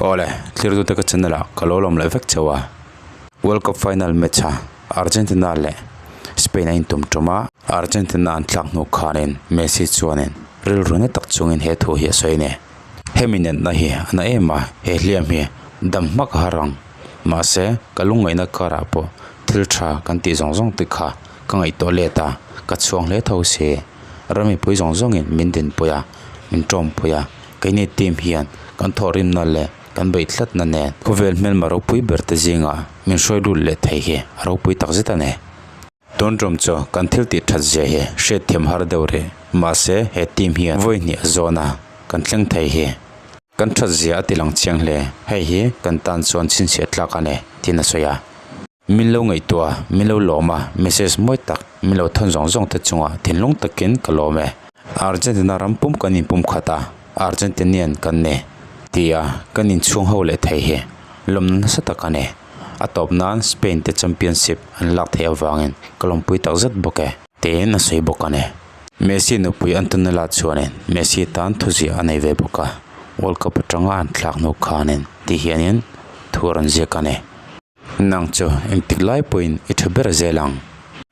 Awle, thlirdute ka channel ah ka lo lawm leh vek chauh a. World Cup final match a Argentina leh Spain a intum tum a, Argentina an tlak hnu khanin Messi chuanin rilru na tak chungin he thu hi a sawi a ni. Hemi natna hi a na em a, he hliam hi dam hmak a har ang. Mahse, ka lungngaihna karah pawh thil tha kan tih zawng zawng te kha ka ngaihtuah let a, ka chhuang hle tho si. Ram mipui zawng zawngin min dinpui a, min tawmpui a, keini team hian kan thawhrimna leh kan beih tlatna nen khawvel hmelma ropui ber te zingah min hruai lut leh thei hi a ropui tak zet a ni. Tun tum chu kan thil tih that zia hi hriatthiam har deuh rih. Mahse, he team hian vawi hnih a zawn a, kan thleng thei hi kan that zia a ti lang chiang hle. Hei hi kan tan chuan chhinchhiah tlak a ni, tiin a sawi a. Min lo ngaihtuah a, min lo lawm a, message mawi tak min lo thawn zawng zawng te chungah thinlung takin ka lawm e. Argentina ram pum kan inpum khat a, Argentinian kan ni tia kan inchhung ho leh thei hi lawmna nasa tak a ni. A tawp nan Spain te championship an lak theih avangin ka lawmpui tak zet bawk e. Tiin a sawi bawk a ni. Messi nupui Antonella chuanin Messi tan thuziah a nei ve bawk a, World Cup atanga an thlak hnu khanin ti hianin thu a rawn ziak a ni. Nang chu engtik lai pawhin i tha ber zel ang.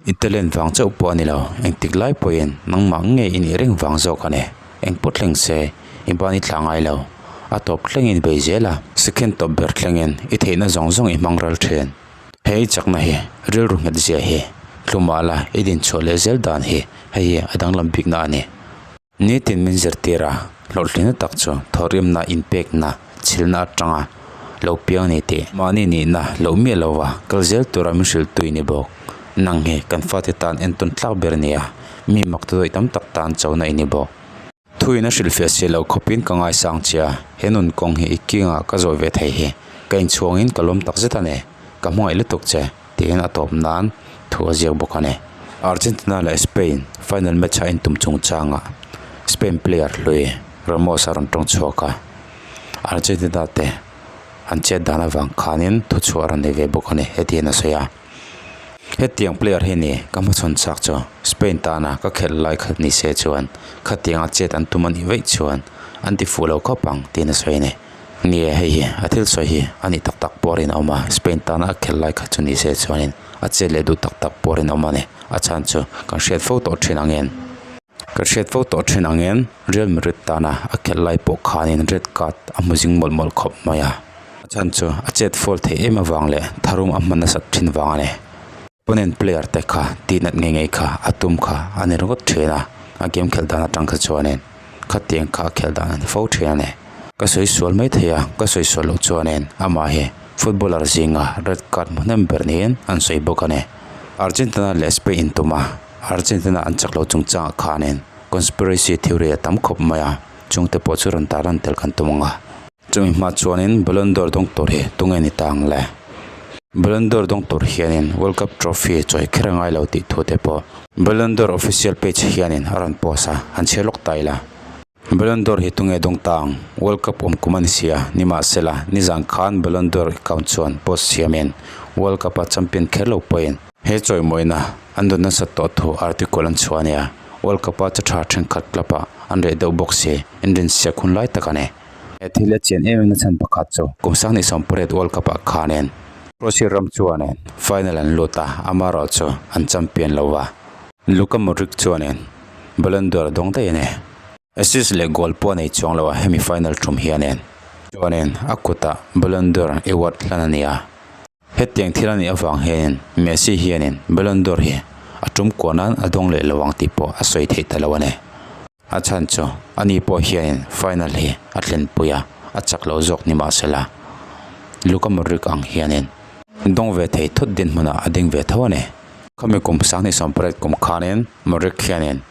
I talent vang chauh pawh a ni lo, engtik lai pawhin nangmah nge i nih reng vang zawk a ni. Eng pawh thleng se, i ban i thla ngai lo. A tawp thlengin bei zel a, second tawp ber thlengin i theihna zawng zawng i hmang ral thin. He i chakna hi, rilru nghet zia hi, tlumah la i dinchhuah leh zel dan hi, hei hi a danglam bikna a ni. Nitin min zirtir a, hlawhtlinna tak chu thawhrimna, inpekna, chhilna atanga lo piang ni tih. Mahni nihna loh miah lova kal zel tura min hrilh tui ni bawk. Nang hi kan fate tan entawn tlak ber a ni a, mi mak te dawih tam tak tan chona i ni bawk. Thuin a hrilhfiah si lo khawpin ka ngaisang che a, he nun kawng hi i kingah ka zawi ve thei hi ka inchhuangin ka lawm tak zet a ni, ka hmangaih lutuk che, tiin a tawp nan thu a ziak bawk a ni. Argentina leh Spain final match a intum chungchangah Spain player hlui Ramos a rawn tawng chhuak a, Argentina te an chet dan avang khanin thuchhuah a rawn nei ve bawk a ni, heti hian a sawi a. Hetiang player hi ni ka hmachhawn chak chu Spain tana ka khelh lai kha ni se chuan khatianga chet an tum a nih vaih chuan an ti fuh lo khawp ang tiin a sawi a ni. Ni e hei hi a thil sawi hi a nih tak tak pawh a rinawm a, Spain tana a khelh lai kha chu ni se chuanin a chet leh duh tak tak pawh a rinawm a ni. A chhan chu kan hriat fo tawh thin angin kan hriat fo tawh thin angin Real Madrid tana a khelh lai pawh khanin red card a hmu zing mawlh mawlh khawp mai a. A chhan chu a chet fall theih em avang leh tharum a hman nasat thin vang a ni. Opponent player te kha tih nat ngei ngei kha a tum kha a ni ringawt thin a, a game khelh dan atang kha chuanin khatiang kha a khelh dan a ni fo thin a ni. Ka sawi sual mai thei a, ka sawi sual loh chuanin amah hi footballer zinga red card hmu hnem ber niin an sawi bawk a ni. Argentina leh Spain intum a, Argentina an chak lo chungchangah khanin conspiracy theory a tam khawp mai a, chungte pawh chu rawn tarlan tel kan tum ang a. Chumi hma chuanin Ballon d'Or dawng tur hi tunge ni ta ang le? Ballon d'Or dawng tur hianin World Cup trophy chawi kher a ngai lo tih thu te pawh Ballon d'Or official page hianin a rawn post a, han chhiar lawk ta ila. Ballon d'Or hi tunge dawng ta ang? World Cup awm kum a ni sia, nimahsela nizan khan Ballon d'Or account chuan post siamin World Cup a champion kher lo pawhin he chawimawina an dawn nasat tawh thu article an chhuah a nia. World Cup a cha tha thenkhat club ah an reh deuh bawk si, inrinsiak hun lai tak a ni. He thil a chian em em na chhan pakhat chu kum sanghnih sawmpariat World Cup ah khanin Croatia ram chuanin final an lut a, amaherawh chu an champion lo va. Luka Modric chuanin Ballon d'Or a dawng daih a ni. Assist leh goal pawh a nei chuang lo a hemi final tum hianin. Chuanin a kutah Ballon d'Or award hlan a ni a. Hetiang thil a nih avang hianin Messi hianin Ballon d'Or hi a tum kuah nan a dawng leh lo ang tih pawh a sawi theih ta lo a ni. A chhan chu ani pawh hianin final hi a thlenpui a, a chak lo zawk ni mahsela Luka Modric ang hianin dawng ve thei thut dinhmunah a ding ve tho a ni. Khami kum 2018 kum khanin Modric hianin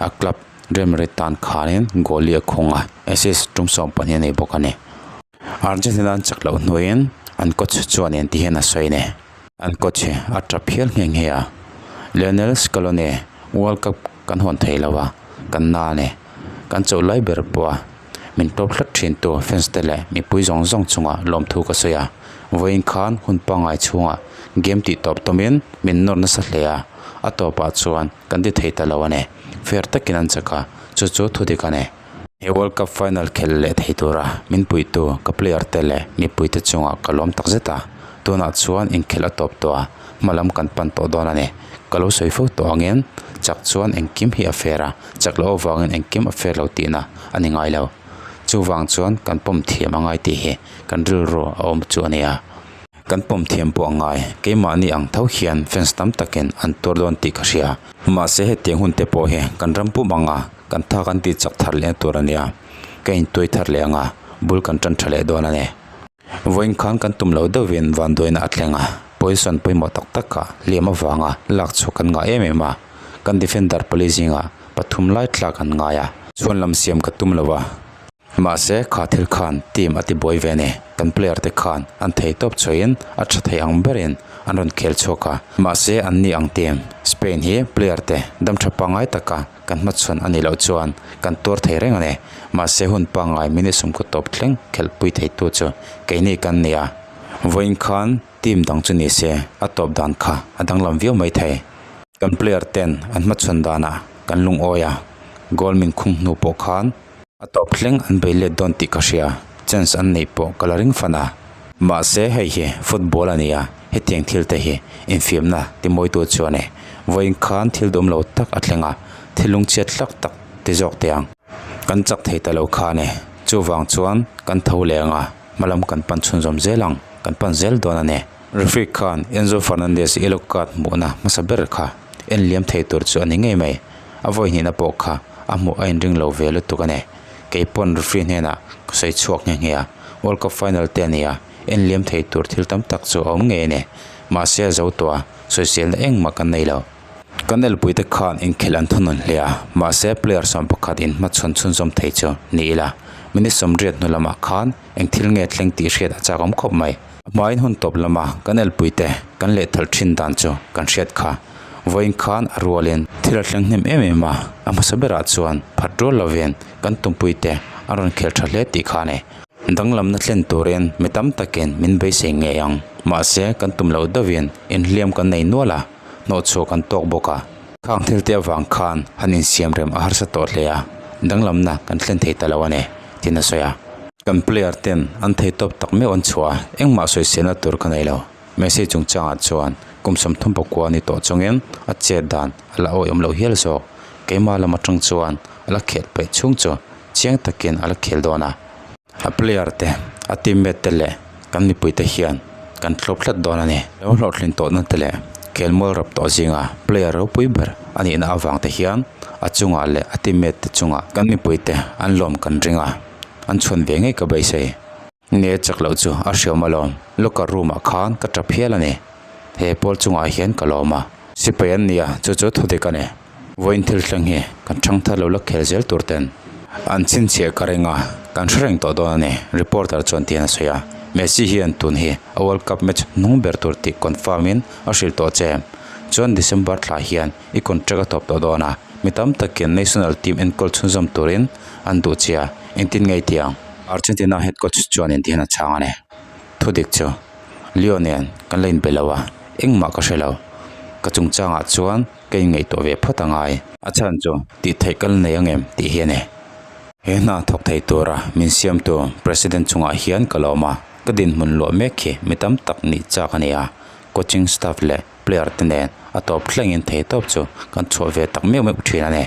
a club Real Madrid tan khanin goal li a khung a, assist tum 12 a nei bawk a ni. Argentina an chak loh hnuaiin an coach chuan en ti hian a sawi a ni. An coach hi a tap hial nghe nghe a, Lionel Scaloni World Cup kan hawn thei lo a, kan na a ni. Kan chauh lai ber pawh a min tawp hlat thin tu fans te leh mipui zawng zawng chungah lawmthu ka sawi a. Vawiin khan hun pangngai chhungah game tih tawp tawmin min nawr nasa hle a, a tawpah chuan kan ti thei ta lo a ni. Fair takin an chak a, chu chu thudik a ni. He World Cup final khelh leh thei tura min puihtu ka player te leh mipuite chungah ka lawm tak zet a, tunah chuan inkhelh a tawp tawh a, hma lam kan pan tawh dawn a ni. Ka lo sawi fo tawh angin chak chuan engkim hi a fair a, chak loh avangin engkim a fair lo tihna a ni ngai lo. Chuvang chuan kan pawm thiam a ngai tih hi kan rilru a awm chu a nia. Kan pawm thiam pawh a ngai, keimahni ang tho hian fans tam takin an tuar dawn tih ka hria. Mahse hetiang hun te pawh hi kan ram pum anga kan tha kan tih chak thar lehna tur a nia, ka intuai thar leh anga bul kan tan tha leh dawn a ni. Vawiin khan kan tum lo deuhin vanduaina a thleng a, position pawimawh tak takah hliam avanga lak chhuah kan ngah em em a, kan defender pali zingah pathum lai tlak an ngai a. Chhuan lam siam ka tum lo a. Mahse, kha thil khan team a ti buai ve a ni. Kan player te khan an thei tawp chhuahin a tha thei ang berin an rawn khel chhuak a. Mahse, an ni ang team Spain hi player te dam tha pangngai taka kan hmachhawn a nih loh chuan kan tuar thei reng a ni. Mahse, hun pangngai minute sawmkaw tawp thleng khelhpui theitu chu keini kan ni a. Vawiin khan team dang chu ni se a tawp dan kha a danglam viau mai thei. Kan player ten an hmachhawn danah kan lungawi a, goal min khung hnu pawh khan A tawp thleng an bei let dawn tih ka hria, chance an neih pawh ka la ring fan a. Mahse hei hi football a nia, hetiang thil te hi infiamna ti mawitu chu a ni. Vawiin khan thil dawm lo tak a thleng a, thil lungchhiat hlak tak ti zawk teh ang. Kan chak thei ta lo kha a ni. Chuvang chuan kan tho leh ang a, hmalam kan pan chhunzawm zel ang, kan pan zel dawn a ni. Referee khan Enzo Fernandez yellow card hmuhna hmasa ber kha en liam thei tur chu a ni ngei mai. A vawi hnihna pawh kha a hmuh a inring lo ve lutuk a ni. Kei pawn referee hnenah ka sawi chhuak nghe nghe a, World Cup final te a ni a, en liam thei tur thil tam tak chu a awm ngei a ni. Mahse a zo tawh a, sawiselna engmah kan nei lo. Kan elpui te khan inkhelh an thunawn hle a, mahse player 11 in hmachhawn chhunzawm thei chu ni ila, minute 80 hnu lamah khan eng thil nge thleng tih hriat a chak awm khawp mai. A hmain hun tawp lama kan elpui te kan lehthal thin dan chu kan hriat kha. Vawiin khan a rualin thil a thleng hnem em em a, a hmasa berah chuan phat rual lovin kan tumpui te a rawn khel tha hle tih kha a ni. Danglamna thlen turin mi tam takin min beisei ngei ang, mahse kan tum loh deuhin inhliam kan nei nual a, hnawhchhuah kan tawk bawk a. Khang thil te avang khan han insiam rem a harsa tawh hle a, danglamna kan thlen thei ta lo a ni, tiin a sawi a. Kan player ten an thei tawp tak meuh an chhuah a, engmah sawiselna tur ka nei lo. Messi chungchangah chuan kum 34 ni tawh chungin a chet dan a la awihawm loh hial zawk. Keimah lam atang chuan a la khelh peih chhung chu chiang takin a la khel dawn a. A player te, a teammate te leh kan mipui te hian kan thlawp tlat dawn a ni. Lo hlawhtlin tawhna te leh khelmual rap tawh zinga player ropui ber a nihna avang te hian a chungah leh a teammate te chungah kan mipui te an lawm kan ring a, an chhuan ve ngei ka beisei. Nge chak loh chu a hriawm alawm, locker room ah khan ka tap hial a ni. He pawl chungah hian ka lawm a. Sipai an nia, chu chu thudik a ni. Vawiin thil thleng hi kan thang thar lo la khel zel tur ten an chhinchhiah ka ring a, kan hre reng tawh dawn a ni, reporter chuan tiin a sawi a. Messi hian tun hi a World Cup match hnung ber tur tih confirm in a hrilh tawh che. Chuan December thla hian i contract a tawp tawh dawn a, mi tam takin national team enkawl chhunzawm turin an duh che a, engtin nge i tih ang? Argentina head coach chuan intihian a chhang a ni. Thudik chu Leo nen kan la inbe lo a, engmah ka hre lo. Ka chungchangah chuan ka inngaihtuah ve phawt a ngai. A chhan chu tih theih ka la nei ang em tih hi a ni. He hna thawk thei tura min siamtu President chungah hian ka lawm a, ka dinhmun luah mek hi mi tam tak nih chak a ni a, coaching staff leh player te nen a tawp thlengin thei tawp chu kan chhuah ve tak meuh meuh thin a ni.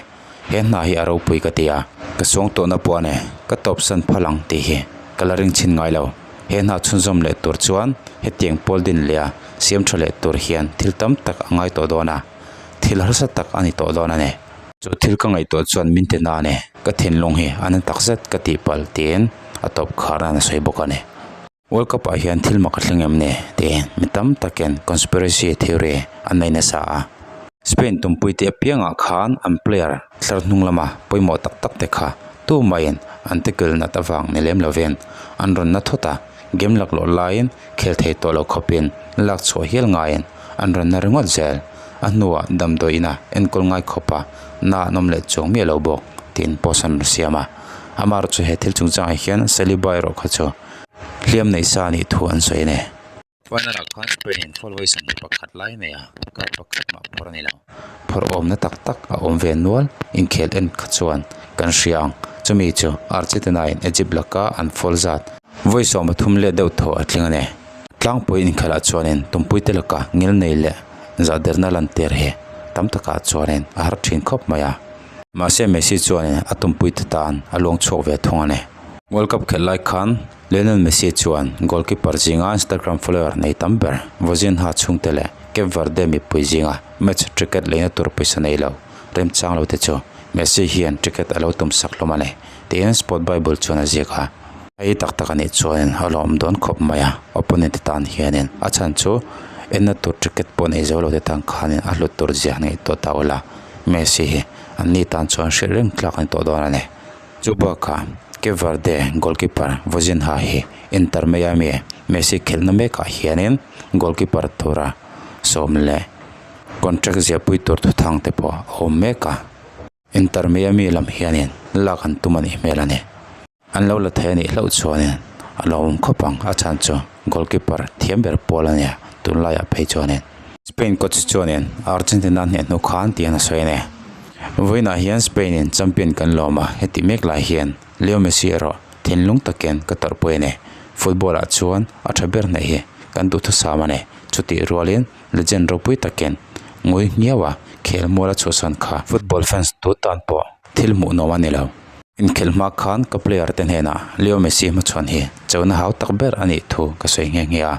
He hna hi a ropui ka ti a, ka suang tawhna pawh a ni, ka tawp san phal ang tih hi ka la ring chhin ngai lo. He hna chhunzawm leh tur chuan hetiang pawl din leh a siam tha leh tur hian thil tam tak a ngai tawh dawn a, thil harsa tak a ni tawh dawn a ni. Chu thil ka ngaihtuah chuan min ti na a ni, ka thinlung hi a na takzet ka tih palh tiin a tawp khar nan a sawi bawk a ni. World Cup ah hian thil mak a thleng em ni tiin mi tam takin conspiracy theory an nei nasa a. Spain tumpui te apiangah khan an player tlar hnung lama pawimawh tak tak te kha tumaiin an tackle nat avang ni lem lovin an rawn na thawt a, game laklawh laiin khel thei tawh lo khawpin lak chhuah hial ngaiin an rawn na ringawt zel. A hnuah damdawi ina enkawl ngai khawpa na an awm leh chuang miah lo bawk tiin post an rawn siam a. Amaherawhchu he thil chungchangah hian Saliba erawh kha chu Hliam nei sa anih thu an sawi a ni. Final ah khan Spain in foul vawi 21 lai nei a, card pakhat mah phawrh a ni lo. Phawrh awmna tak tak a awm ve nual, inkhel en kha chuan kan hria ang. Chumi chu Argentina-in Egypt laka an foul zat vawi 13 leh deuh thaw a tling a ni. Tlangpui inkhelhah chuanin tumpuite laka ngilnei leh zahderna lantir hi tam takah chuanin a har thin khawp mai a. Mahse Messi chuanin a tumpuite tan a luang chhuak ve thung a ni. World Cup khelh lai khan Lionel Messi chuan goalkeeper zinga Instagram follower nei tam ber Vozinha chhungte leh Cape Verde mipui zinga match ticket leina tur pawisa nei lo remchang lo te chu Messi hian ticket a lo tum sak hlawm a ni tiin Sport Bible chuan a ziak a. Hei tak tak a nih chuanin a lawm dawn khawp mai a, opponent te tan hianin a chhan chu enna tur ticket pawh nei zo lo te tan khanin a hlut tur zia ngaihtuah ta ula Messi hi anni tan chuan hrilh reng tlak a ni tawh dawn a ni. Chu bakah Cape Verde goalkeeper Vozinha hi Inter Miami Messi khelhna mekah hianin goalkeeper tura sawm leh contract ziahpui tur thuthang te pawh a awm mek a. Inter Miami lam hianin lak an tum a nih hmel a ni. An lo la thei a nih hlauh chuanin a lawmawm khawp ang a chhan chu goalkeeper thiam ber pawl a nia tunlaiah phei chuanin. Spain coach chuanin Argentina hneh hnu khan tiang a sawi a ni. Vawiinah hian Spain in champion kan lawm a, heti mek lai hian Leo Messi erawh thinlung takin ka tawrhpui a ni. Football ah chuan a tha ber hnaih hi kan duhthusam a ni. Chutih rualin legend ropui takin ngawi hmiau a khel mual a chhuahsan kha football fans tu tan pawh thil hmuhnawm a ni lo. Inkhelh hma khan ka player te hnenah Leo Messi hmachhawn hi chona hau tak ber a nih thu ka sawi nghe nghe a.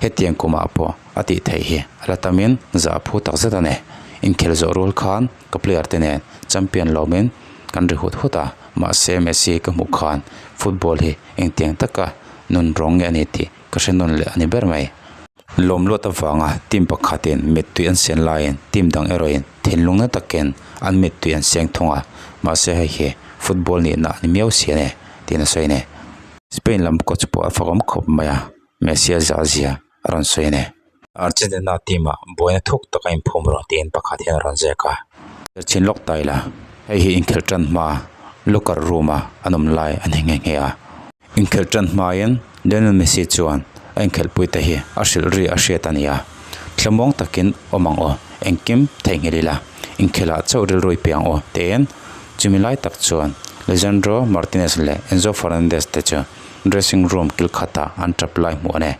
Hetiang kumah pawh a tih theih hi a la tamin zah a phu tak zet a ni. Inkhelh zawh rual khan ka player te nen champion lawmin kan ri hut hut a, mahse Messi ka hmuh khan football hi engtiang taka nun rawng nge a ni tih ka hre nawn leh a ni ber mai. Lawm luat avanga team pakhatin mittui an sen laiin team dang erawhin thinlung na takin an mittui an seng thung a, mahse hei hi football nihna a ni miau si a ni tiin a sawi a ni. Spain lam coach pawh a fakawm khawp mai a. Messi a zah zia a rawn sawi a ni. Argentina team ah buaina thuk tak a inphum rawh tiin pakhat hian a rawn zek a. Chhin lawk ta ila, hei hi inkhelh tan hma locker room a an awm lai a ni nghe nghe a. Inkhelh tan hmain Lionel Messi chuan a inkhelhpui te hi a hrilh ri a hriat a ni a. Thlamuang takin awm ang aw, engkim theihnghilh ila, inkhelh ah chauh rilru i pe ang aw tiin chumi lai tak chuan Lisandro Martinez leh Enzo Fernandez te chu Dressing room kil khatah an tap lai hmuh a ni.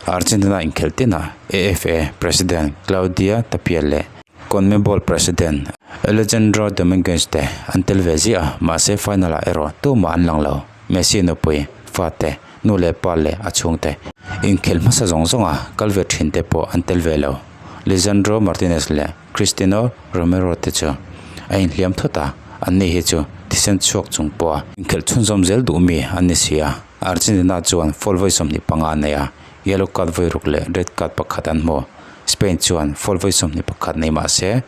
Argentina inkhelh tinah AFA President Claudia Tapia leh Conmebol President Alejandro Dominguez te an tel ve ziah a, mahse final ah erawh tumah an lang lo. Messi nupui, fate, nu leh pa leh a chhungte inkhelh hmasa zawng zawnga kal ve thin te pawh an tel ve lo. Lisandro Martinez leh Cristiano Romero te chu a inhliam thut a, anni hi chu thisen chhuak chung pawha inkhelh chhunzawm zel duh mi an ni si a. Argentina chuan foul vawi 25 a nei a, yellow card vawi ruk leh red card pakhat an hmu. Spain chuan foul vawi 21 nei mah se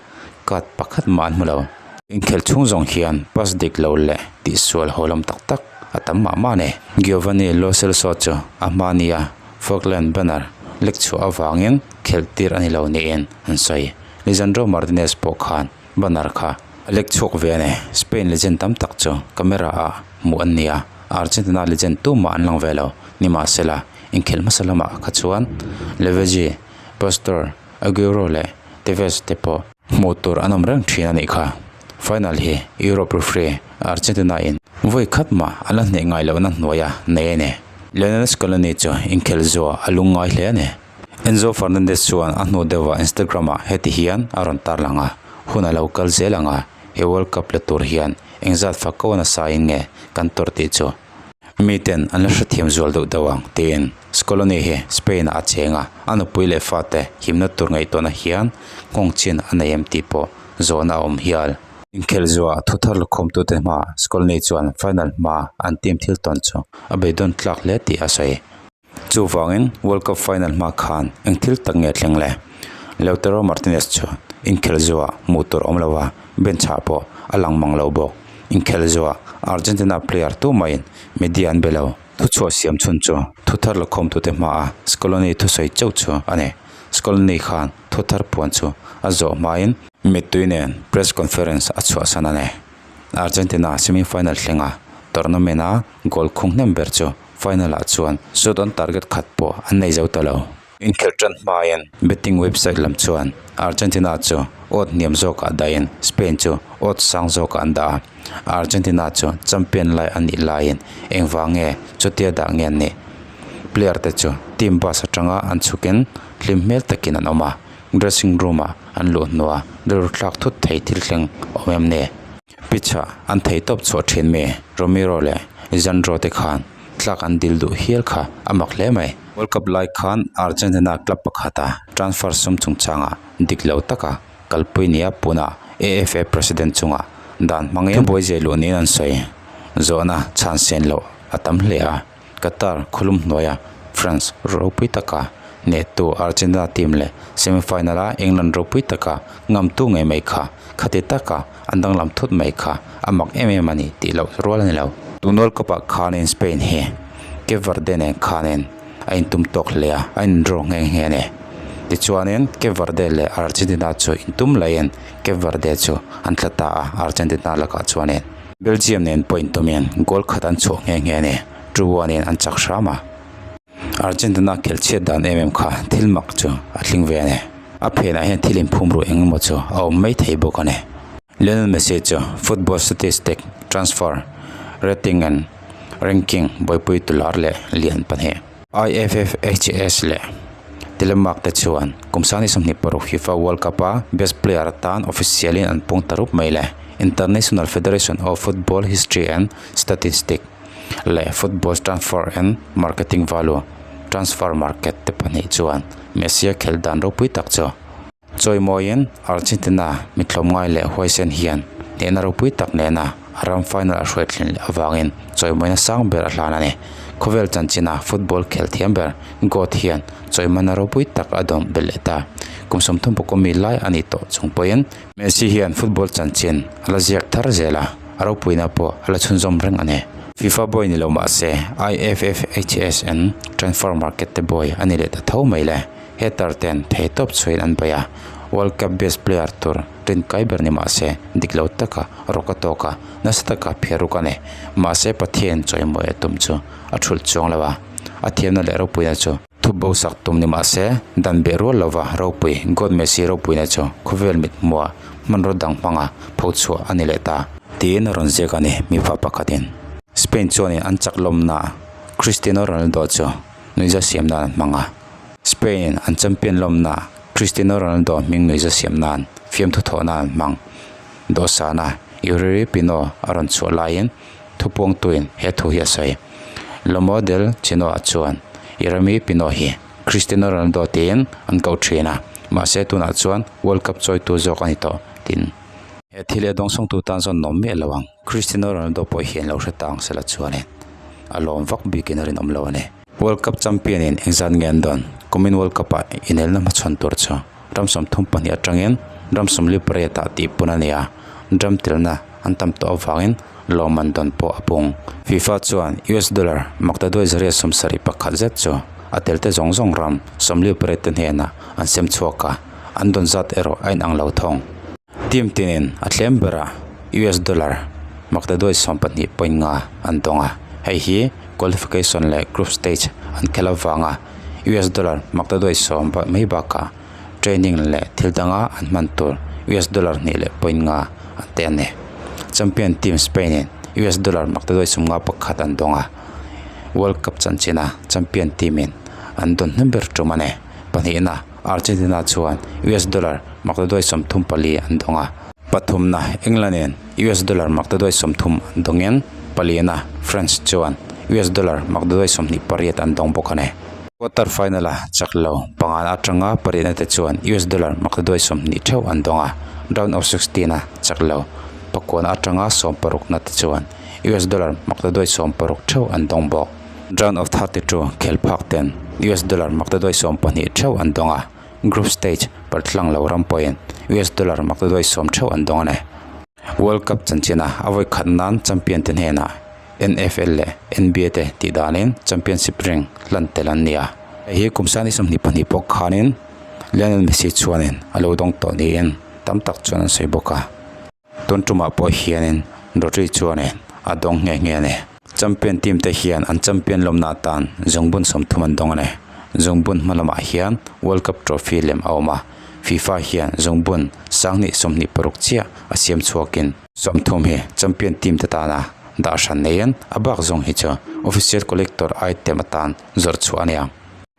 card pakhat mah an hmu lo. Inkhelh chhung zawng hian pass dik lo leh tihsual haw lam tak tak a tam mah mah a ni. Giovanni Lo Celso chu a hma nia Falkland banner lek chhuah avangin khelh tir a ni lo niin an sawi. Lisandro Martinez pawh khan banner kha a lek chhuak ve a ni. Spain legend tam tak chu camera ah hmuh an ni a, Argentina legend tumah an lang ve lo. Nimahsela, inkhelh hmasa lamah kha chuan Leveghi, Pastor, Aguero leh Tevez te pawh hmuh tur an awm reng thin a nih kha. Final hi Europe referee Argentina in vawi khat mah a la hneh ngai lohna hnuaia nei a ni. Lionel Scaloni chu inkhelh zuah a lungngai hle a ni. Enzo Fernandez chuan a hnu deuhah Instagram ah heti hian a rawn tarlang a, Hun a lo kal zel ang a, he World Cup la tur hian engzat fak ko nasa in nge kan tawrh tih chu miten an la hrethiam zual deuh deuh ang tiin Scaloni hi Spain ah a cheng a, a nupui leh fate himna tur ngaihtuahna hian nghawng chin a nei em tih pawh zawhna a awm hial. Inkhelh zuah thu thar lukhawmtute hmaah Scaloni chuan final hmaa an team thil tawn chu a beidawn tlak hle tih a sawi. Chuvangin World Cup final hma khan eng thil tak nge thleng le? Lautaro Martinez chu inkhelh zuah hmuh tur awm lo a, bench ah pawh a lang mang lo bawk. Inkhelh zuah Argentina player tumaiin media an be lo. Thuchhuah siam chhun chu thu thar lakhawmtute hmaa Scaloni thusawi chauh chu a ni. Scaloni khan thu thar puan chu a zawh hmain mittui nen press conference a chhuahsan a ni. Argentina semi-final thlenga tournament-a goal khung hnem ber chu final ah chuan shot on target khat pawh an nei zo ta lo. Inkhelh tan hmain betting website lam chuan Argentina chu odd hniam zawkah dahin Spain chu odd sang zawkah an dah a. Argentina chu champion lai a nih laiin engvang nge chutia dah nge an nih? Player te chu team bus atanga an chhukin hlim hmel takin an awm a, dressing room ah an luh hnuah rilru thlak thut thei thil thleng awm em ni? Pitch ah an thei tawp chhuah thin mi Romero leh Lisandro te khan tlak an dil duh hial kha a mak hle mai. World Cup lai khan Argentina club pakhata transfer sum chungchangah dik lo taka kalpui nia punah AFA president chungah dan hmangin thubuai zeh luh niin an sawi. Zawhna chhan sen loh a tam hle a. Qatar khawlum hnuaia France ropui taka hnehtu Argentina team leh semi-final a England ropui taka ngamtu ngei mai kha khati taka an danglam thut mai kha a mak em em a ni tih loh rual a ni lo. Tun World Cup ah khanin Spain hi Cape Verde nen khanin a intum tawk hle a, a indraw nghe nghe a ni. Tichuanin Cape Verde leh Argentina chu intum laiin Cape Verde chu an tla ta a Argentina lakah chuanin. Belgium nen pawh intumin goal khat an chhuah nghe nghe a ni. 2-1 in an chak hram a. Argentina khelh chhiat dan em em kha thil mak chu a tling ve a ni. A phenah hian thil inphum ruh eng emaw chu a awm mai thei bawk a ni. Lionel Messi chu football statistic, transfer, rating and ranking buaipui tular leh lian pahnih. IFFHS leh Telemark te chuan kum sangni 26 FIFA World Cup a best player atan official in an pung ta rup mai le. International Federation of Football History and Statistic leh Football Transfer and Marketing Value Transfer Market te pahnih chuan Messi a khelh dan ropui tak chu Chawimawiin Argentina mithlawm ngai leh huaisen hian hnehna ropui tak nena a ram final a hruai thleng leh avangin chawimawina sang ber a hlan a ni. Khawvel chanchina football khel thiam ber Goat hian chawimawina ropui tak a dawm belh leh ta. Kum 30 pawh mi lai a nih tawh chung pawhin Messi hian football chanchin a la ziak thar zel a, a ropuina pawh a la chhunzawm reng a ni. FIFA boy ni lo mah se IFFHSN transfer market te boy a ni leh ta tho mai le. Heater ten thei tawp chhuain an bei a, World Cup best player tur rinkai ber ni mah se dik lo taka rawk a tawk a, nasa taka phiar ruk a ni. Mahse Pathian chawimawi a tum chu a thulh chuang lo a, a thiamna leh ropuina chu thupbo sak tum ni mah se dan beh rual lova ropui God Messi ropuina chu khawvel mit hmuah hmanraw dang hmanga pho chhuah a ni leh ta. Tiin a rawn ziak a ni mipa pakhatin. Spain chuanin an chak lawmna Cristiano Ronaldo chu nuihza siam nan an hmang a. Spain an champion lawmna Cristiano Ronaldo hming nuihza siam nan fiamthu thawhna an hmang. Dawhsana Yuriri Pino a rawn chhuah laiin thupuangtuin he thu hi a sawi. Lomo del Chino-ah chuan Yeremy Pino hi Cristiano Ronaldo tiin an koh thin a, mahse tunah chuan World Cup chawitu zawk a ni tawh tin. He thil e dawngsawngtu tan zawn nawm miah lo ang. Cristiano Ronaldo pawh hian lo hre tang sela chuanin a lawm vak bikin a rinawm lo a ni. World Cup champion in engzat nge an dawn? Kumin World Cup ah inelna hmachhawn tur chu ram 32 atangin ram 48 ah tih pun a ni a, ram telna an tam tawh avangin lawmman dawn pawh a pung. FIFA chuan US dollar maktaduai 171 zet chu a telte zawng zawng ram 48 te hnenah an sem chhuak a, an dawn zat erawh a inang lo thawng. Team tinin a tlem berah US dollar maktaduai 12.5 an dawng a, hei hi qualification leh group stage an khelh avanga US dollar maktaduai 10 mai bakah training leh thil danga an hman tur US dollar 2.5 an te a ni. Champion team Spain in US dollar maktaduai 51 an dawng a, World Cup chanchina champion team in an dawn hnem ber tum a ni. Pahnihna. Argentina chuan US dollar maktaduai 34 an dawng a. Pathumna England in US dollar maktaduai 30 an dawngin paliana France chuan US dollar maktaduai 28 an dawng bawk a ni. Quarter final a chak lo pangana atanga pariatna te chuan US dollar maktaduai 20 theuh an dawng a, round of 16 a chak lo pakuana atanga sawmparukna te chuan US dollar maktaduai 16 theuh an dawng bawk. Round of 32 khel phak ten US dollar maktaduai 12 theuh an dawng a, group stage paltlang lo ram pawhin US dollar maktaduai 10 theuh an dawng a ni. World Cup chanchina a vawi khat nan champion te hnenah NFL leh NBA te tih danin championship ring hlan tel an ni a. Hei hi kum sangni 22 pawh khanin Lionel Messi chuanin a lo dawng tawh niin tam tak chuan an sawi bawk a. Tun tumah pawh hianin Rodri chuanin a dawng nghe nghe a ni. Champion team te hian an champion lawmna atan zungbun 30 an dawng a ni. Zungbun hma lamah hian World Cup trophy lem a awm a, FIFA hian zungbun 2026 chiah a siam chhuakin 30 hi champion team te tana dah hran neiin a bak zawng hi chu official collector item atan zawrh chhuah a ni ang.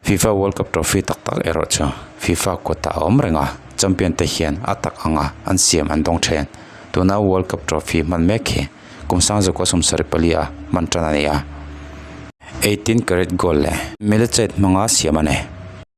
FIFA World Cup trophy tak tak erawh chu FIFA kawtah a awm reng a, champion te hian a tak anga an siam an dawng then. Tuna World Cup trophy hman mek hi kum 1974 a hman tan a ni a. 18 carat gold leh malachite hmanga siam a ni.